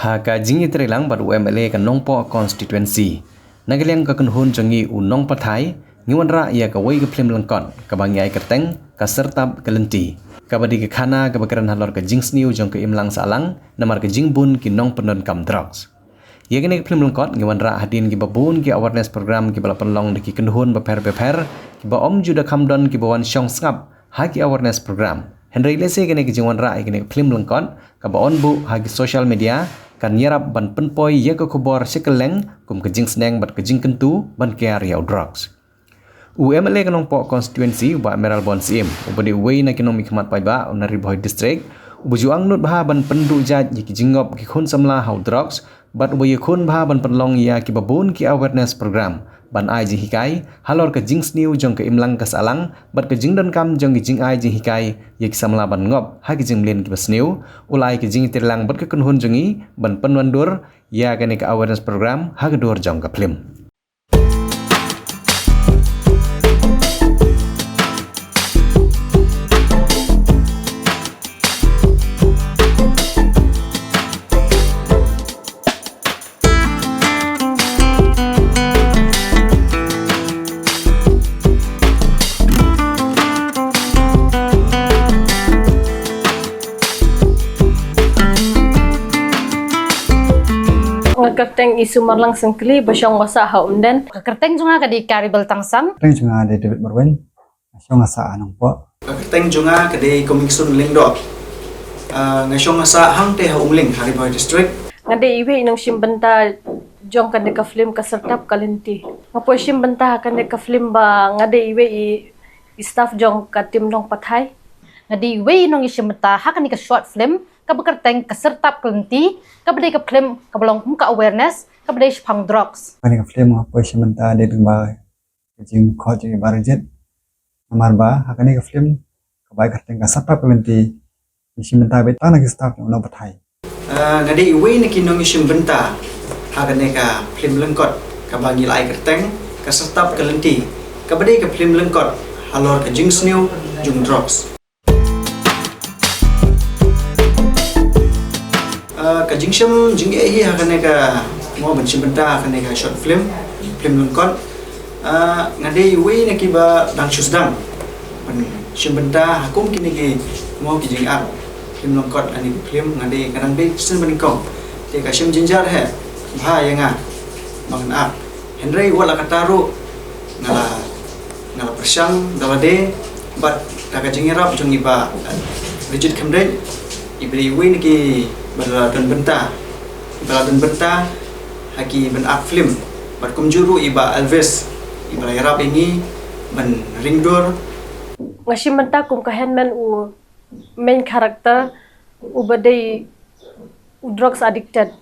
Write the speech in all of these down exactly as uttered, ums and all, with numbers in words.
Ha ka jingïatreilang bad u M L A ka Nongpoh constituency, na ka liang ka kynhun jong ngi u Nongpathai, ngi wanrah ïa kawei ka phlim lyngkot kaba ngi ai kyrteng Ka Syrtap Ka Lynti, kaba dei ka khana kaba kren halor ka jingsniew jong ka imlang sahlang namar ka jingbun ki nongpyndonkam drugs. Ïa kane ka phlim lyngkot ngi wanrah hadien kiba bun ki awareness program kiba la pynlong da ki kynhun bapher bapher, kiba ym ju da kham don kiba wan shong sngap ha ki awareness program. Hynrei lehse kane ka jingwanrah ïa kane ka phlim lyngkot kaba wan buh ha ki social media kan ïarap ban pynpoi ïa ka khubor sha kylleng kum ka jingsneng bad ka jingkyntu ban kiar ïa u drugs. U M L A ka Nongpoh constituency, u Bah Mayralborn Syiem, uba dei uwei na ki nongmihkhmat paidbah na Ri Bhoi District, uba ju angnud bha ban pynduh jait ïa ki jingngop ki khun samla ha u drugs, bad uba ïakhun bha ban pynlong ïa kiba bun ki awareness program ban ai jinghikai halor ka jingsniew jong ka imlang ka sahlang bad ka jingdonkam jong ka jingai jinghikai ïa ki samla ban ngop ha ki jingmlien kiba sniew. U la ai ka jingïatreilang bad ka kynhun jong ngi ban pynwandur ïa kane ka awareness program ha ka dur jong ka phlim. Nga kyrteng Isu Marlang Sengkli, ba shong ba sah ha Umden. Ka kyrteng jong nga ka dei Karibel Tangsang. Kyrteng jong nga dei David Marwein, ba shong ba sah ha Nongpoh. Ka kyrteng jong nga ka dei Komingsun Lyngdoh. Ah, nga shong ba sah hangtei ha Umling, ha Ri Bhoi District. Nga dei iwei i nongshim bynta jong kane ka phlim Ka Syrtap Ka Lynti. Nga poi shim bynta ha kane ka phlim ba nga dei iwei i, i staff jong ka team Nongpathai. Nga dei iwei i nongïashim bynta ha kane ka short film kaba kyrteng Ka Syrtap Ka Lynti, kaba dei ka phlim kaba long kum ka awareness kaba dei shaphang drugs. Kane ka phlim nga poi shim bynta dei tang ba ka jingkhot jong i Bah Rijit. Namar ba ha kane ka phlim kaba kyrteng Ka Syrtap Ka Lynti, ngi shim bynta beit tang na ki staff jong u Nongpathai. Ah, nga dei iwei na ki nongïashim bynta ha kane ka phlim lyngkot kaba ngi la ai kyrteng Ka Syrtap Ka Lynti, kaba dei ka phlim lyngkot halor ka jingsniew jong drugs. Ah, ka jingshim jingeh hi ha kane ka, mo, ban shim bynta ha kane ka short film, phlim lyngkot. Ah, nga dei iwei na kiba dang shu sdang ban shim bynta ha kum kine ki, mo, ki jingak phlim lyngkot lane ki phlim. Nga dei, nga dang dei shisien banyngkong, te ka shim jynjar hi bha ïa nga ba ngan ak. Hynrei wat la katta ruh nga la, nga la pyrshang da lade bad da ka jingïarap jong i Bah Rijit Khymdeit, iba dei iwei na kiba la don bynta, iba la don bynta ha ki ban ak phlim, bad kumjuh ruh i Bah Elvis, iba la ïarap ïa ngi ban ring dur. Nga shim bynta kum ka hynmen u main character, uba dei u drugs addicted.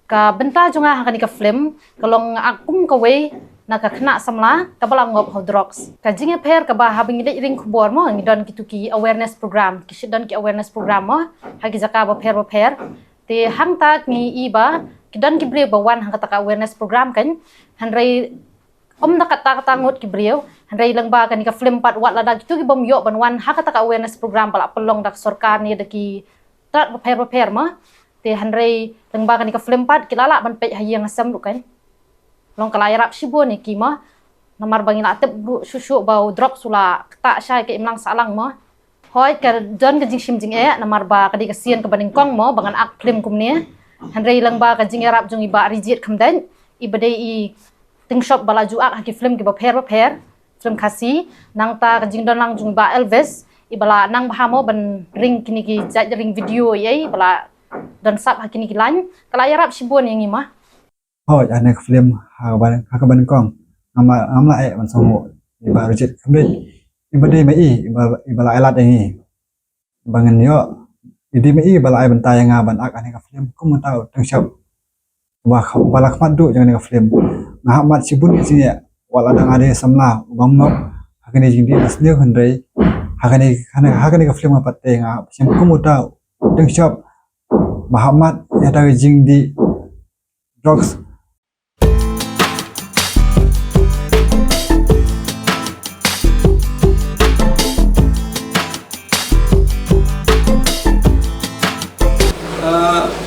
Ka bynta jong nga ha kane ka phlim ka long nga ak kum kawei na ka khynnah samla kaba la ngop ha u drugs. Ka jingïapher kaba haba ngi leit ring khubor, mo, ngi don kitu ki awareness program, ki shait don ki awareness program, mo, ha ki jaka bapher bapher. Te hangta ngi i ba ki don ki briew ba wan ha kata ka awareness program kan, hynrei ym da kata kata ngut ki briew. Hynrei lyngba kane ka phlim pat, wat lada kitu ki bym ïoh ban wan ha kata ka awareness program ba la pynlong da ka sorkar ne da ki tnat bapher bapher, mo. Te hynrei lyngba kane ka phlim pat ki la lah ban peit ha ïing ha sem ruh kan. Long ka la ïarap shibun ïa ki, mo, namar ba ngi la tip ruh shuh shuh ba u drugs u la ktah shai ka imlang sahlang, mo. Hooid, ka don ka jingshim jingeh namar ba ka dei ka sien kaba nyngkong, mo, ba ngan ak phlim kumne. Hynrei lyngba ka jingïarap jong i Bah Rijit Khymdeit, iba dei i tyngshop ba la ju ak ha ki phlim kiba pher bapher, phlim Khasi, nangta ka jingdon lang jong i Bah Elvis, iba la nang bha, mo, ban ring kine ki jait ring video, ïa, iba la don sap ha kine ki line, ka la ïarap shibun ïa ngi, mo. Hooid, ha kane ka phlim ha kaba, ha kaba nyngkong ngam la, ngam la eh ban sngewbha i Bah Rijit Khymdeit, iba dei ma i, iba, iba la ai lad ïa ngi ba ngan ïoh, i dei ma i ba la ai bynta ïa nga ban ak ha kane ka phlim kum uta u tyngshop ba, ba la khmat duh jong kane ka phlim. Nga hap mad shibun ki jingeh, wat la dang dei samla uba ngop ha kane ka jingdih sniew, hynrei ha kane, ha kane, ha kane ka phlim nga pat te nga hap shim kum uta u tyngshop ba hap mad ïa kata ka jingdih drugs.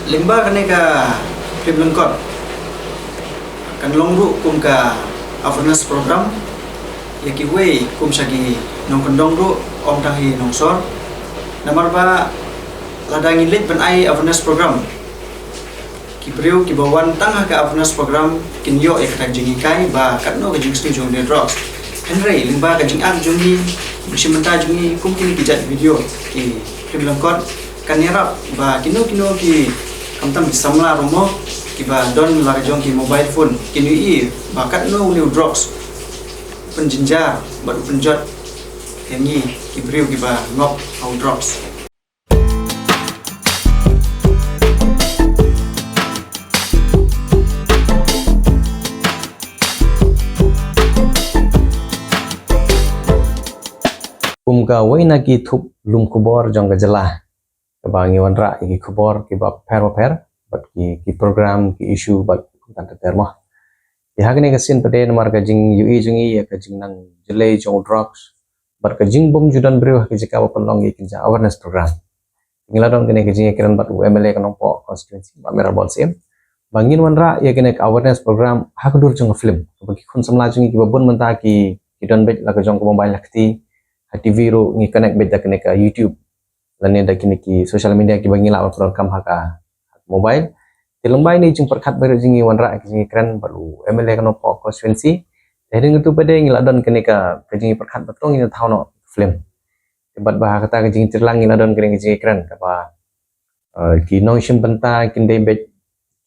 Lyngba kane ka film lyngkot kan long ruh kum ka awareness program ïa kiwei kum sha ki nongkyndong ruh, ym tang hi nongsor. Namar ba lada ngi leit ban ai awareness program, ki briew kiba wan tang ha ka awareness program kin ïoh ïa kata ka jinghikai ba katno ka jingsniew jong u drugs. Hynrei lyngba ka jingak jong ngi, ka shim bynta jong ngi kum kine ki jait video, ki film lyngkot, kan ïarap ba kino kino ki, khamtam ki samla ruh mo, kiba don la ka jong ki mobile phone, kin ïohi ba katno une u drugs u pynjynjar bad u pynjot ïa ngi ki briew kiba ngop ha u drugs. Kum kawei na ki thup lum khubor jong ka jylla, kaba ngi wanrah ïa ki khubor kiba pher bapher bad ki, ki program, ki issue bad kumta ter ter mo. Te ha kane ka sien pat de, namar ka jingïohi jong ngi ïa ka jingnang jlei jong u drugs bad ka jingbym ju don briew ha ka jaka ba pynlong ïa ki jaka awareness program, ngi la don kane ka jingïakren bad u M L A ka Nongpoh constituency, Bah Mayralborn Syiem, ba ngin wanrah ïa kane ka awareness program ha ka dur jong ka film, kaba ki khun samla jong ngi kiba bun mynta ki, ki don beit la ka jong ka mobile ha kti, ha T V ruh ngi connect beit da kane ka YouTube lane da kine ki social media kiba ngi lah ban pyndonkam ha ka, ha ka mobile. Te lyngba ine i jingpyrkhat baroh jong ngi wanrah ïa ka jingïakren bad u M L A ka Nongpoh constituency. Te hadien katu pat de ngi la don kane ka, ka jingïapyrkhat ba to ngin ïa thaw noh film. Te bad ba ha kata ka jingtreilang ngi la don kane ka jingïakren kaba, eh, ki nongshim bynta kin dei beit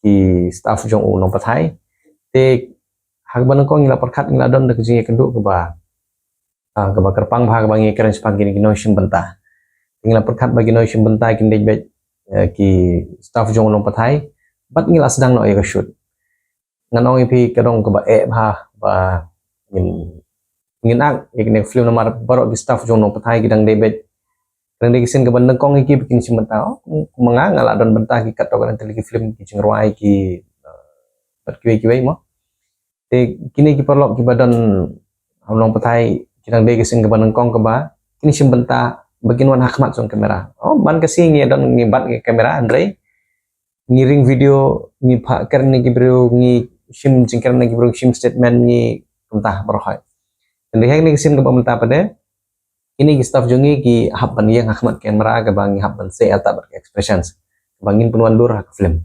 ki staff jong u nongpathai. Te ha kaba nyngkong ngi la pyrkhat, ngi la don da ka jingïakynduh kaba, ah, kaba kyrpang bha kaba ngi kren shaphang kine ki nongshim bynta. Ngi la pyrkhat ba ki nongshim bynta kin dei beit, eh, ki staff jong u nongpathai bad ngi la sdang noh ïa ka shoot. Ngan ong ïa phi, ka dang kaba eh bha ba ngin, ngin act ïa kane ka film namar baroh ki staff jong u nongpathai ki dang dei beit, ki dang dei ki sien kaba nyngkong ïa ki ba kin shim bynta. Oh, ma nga, nga la don bynta ki katto katne tylli ki film, ki jingrwai, ki, eh, bad kiwei kiwei mo. Te kine ki paralok kiba don ha u nongpathai ki dang dei ki sien kaba nyngkong kaba kin shim bynta ba kin wan ha khmat jong kamera. Oh, man ka sngi ngi don ngi bat ngi kamera, hynrei ngi ring video, ngi phah kren na ki briew, ngi shim jingkren na ki briew, ngi shim statement, ngi kumta baroh hi. Hynrei ha kine ki sien kaba mynta pat de, kine ki staff jong ngi ki hap ban ïeng ha khmat kamera kaba ngi hap ban seh ïalta bad ka expressions kaba ngin pynwandur ha ka film.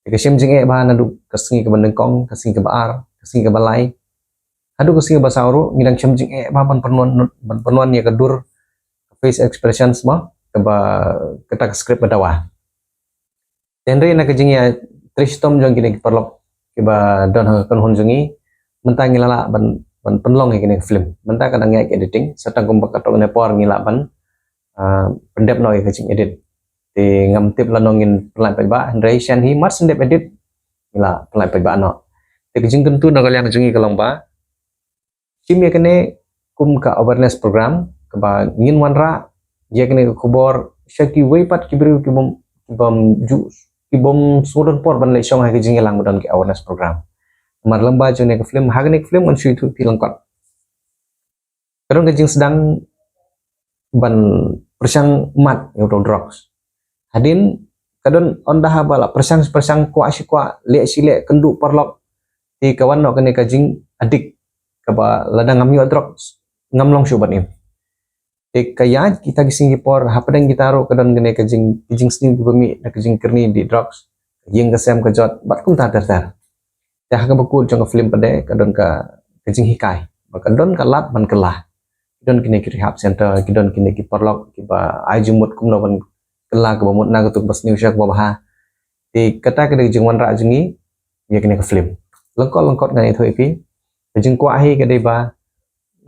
Te ka shem jingeh bha naduh ka sngi kaba nyngkong, ka sngi kaba ar, ka sngi kaba lai, haduh ka sngi kaba saw ruh ngi dang shem jingeh bha ban pynwan, ban pynwan ïa ka dur, ka face expressions mo, kaba kata ka script ka dawa. Te hynrei na ka jingïatrei shitom jong kine ki paralok kiba don ha ka kynhun jong ngi, mynta ngi la lah ban, ban pynlong ïa kine ki film. Mynta ka dang ïaid ka editing, sa tang kumba katto katne por ngi lah ban, ah, pyndep noh ïa ka jingedit. Te ngam tip lano ngin pynlait paidbah, hynrei shen hi mar shen dep edit ngi la pynlait paidbah noh. Te ka jingkyntu na ka liang jong ngi ka long ba shim ïa kane kum ka awareness program kaba ngin wanrah ïa kane ka khubor sha kiwei pat ki briew kibym, kibym ju, kibym sngewdon por ban leit shong ha ka jingïalang ba don ka awareness program. Namar lyngba jong kane ka film, ha kane ka film ngan shu ïathuh ïa phi lyngkot. Ka don ka jingsdang ban pyrshang mad ïa u drugs. Hadien ka don, ynda haba la pyrshang shi pyrshang, kwah shi kwah, leh shi leh, kynduh paralok, te ka wan noh kane ka jing addict kaba lada ngam ïoh drugs ngam long shuh ban im. Te ka ïaid kita ki sngi ki por, hapdeng kita ruh ka don kane ka jing, ka jingsniew kiba mih na ka jingkyrni dih drugs, ka ïing ka sem ka jot bad kumta ter ter. Te ha kaba kut jong ka film pat de ka don ka, ka jinghikai ba ka don ka lad ban kylla. Ki don kine ki rehab center, ki don kine ki paralok kiba ai jingmut kumno ban kylla kaba mut na katu kaba sniew sha kaba bha. Te kata ka dei ka jingwanrah jong ngi ïa kane ka film. Lyngkot lyngkot ngan ïathuh ïa phi, ka jingkwah hi ka dei ba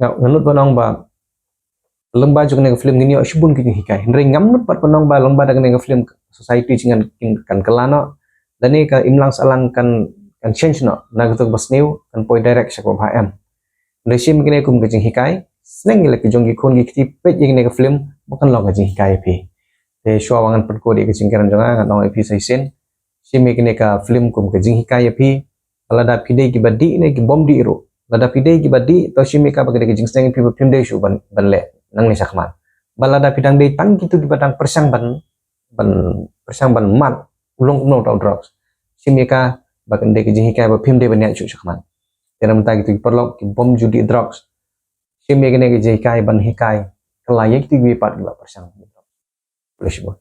nga, ngan nud ban ong ba lyngba jong kane ka film ngin ïoh shibun ki jinghikai. Hynrei ngam nud pat ban ong ba lyngba da kane ka film society jong ngi kan, kan kylla noh, lane ka imlang sahlang kan, kan change noh na katu kaba sniew, kan poi direct sha kaba bha, em. Hynrei shim kane kum ka jinghikai, sneng ïa la ki jong ki khun ki kti, peit ïa kane ka film ba kan long ka jinghikai ïa phi. Te shuwa ba ngan pynkut ïa ka jingkren jong nga, ngan ong ïa phi sa shisien, shim ïa kane ka film kum ka jinghikai ïa phi. Lada phi dei kiba dih ne kibym dih ruh, lada phi dei kiba dih, to shim ïa ka ba ka dei ka jingsneng ïa phi ba phim dei shuh ban, ban leh nangne shakhmat. Bad lada phi dang dei tang kito kiba dang pyrshang ban, ban pyrshang ban mad long kumno uta u drugs. Shim ïa ka ba kan dei ka jinghikai ba phim dei ban ïaid shuh shakhmat. Te namar kata kito ki paralok ki bym ju dih drugs, shim ïa kane ka jinghikai ban hikai kylla ïa kito kiwei pat kiba pyrshang. Khublei shibun.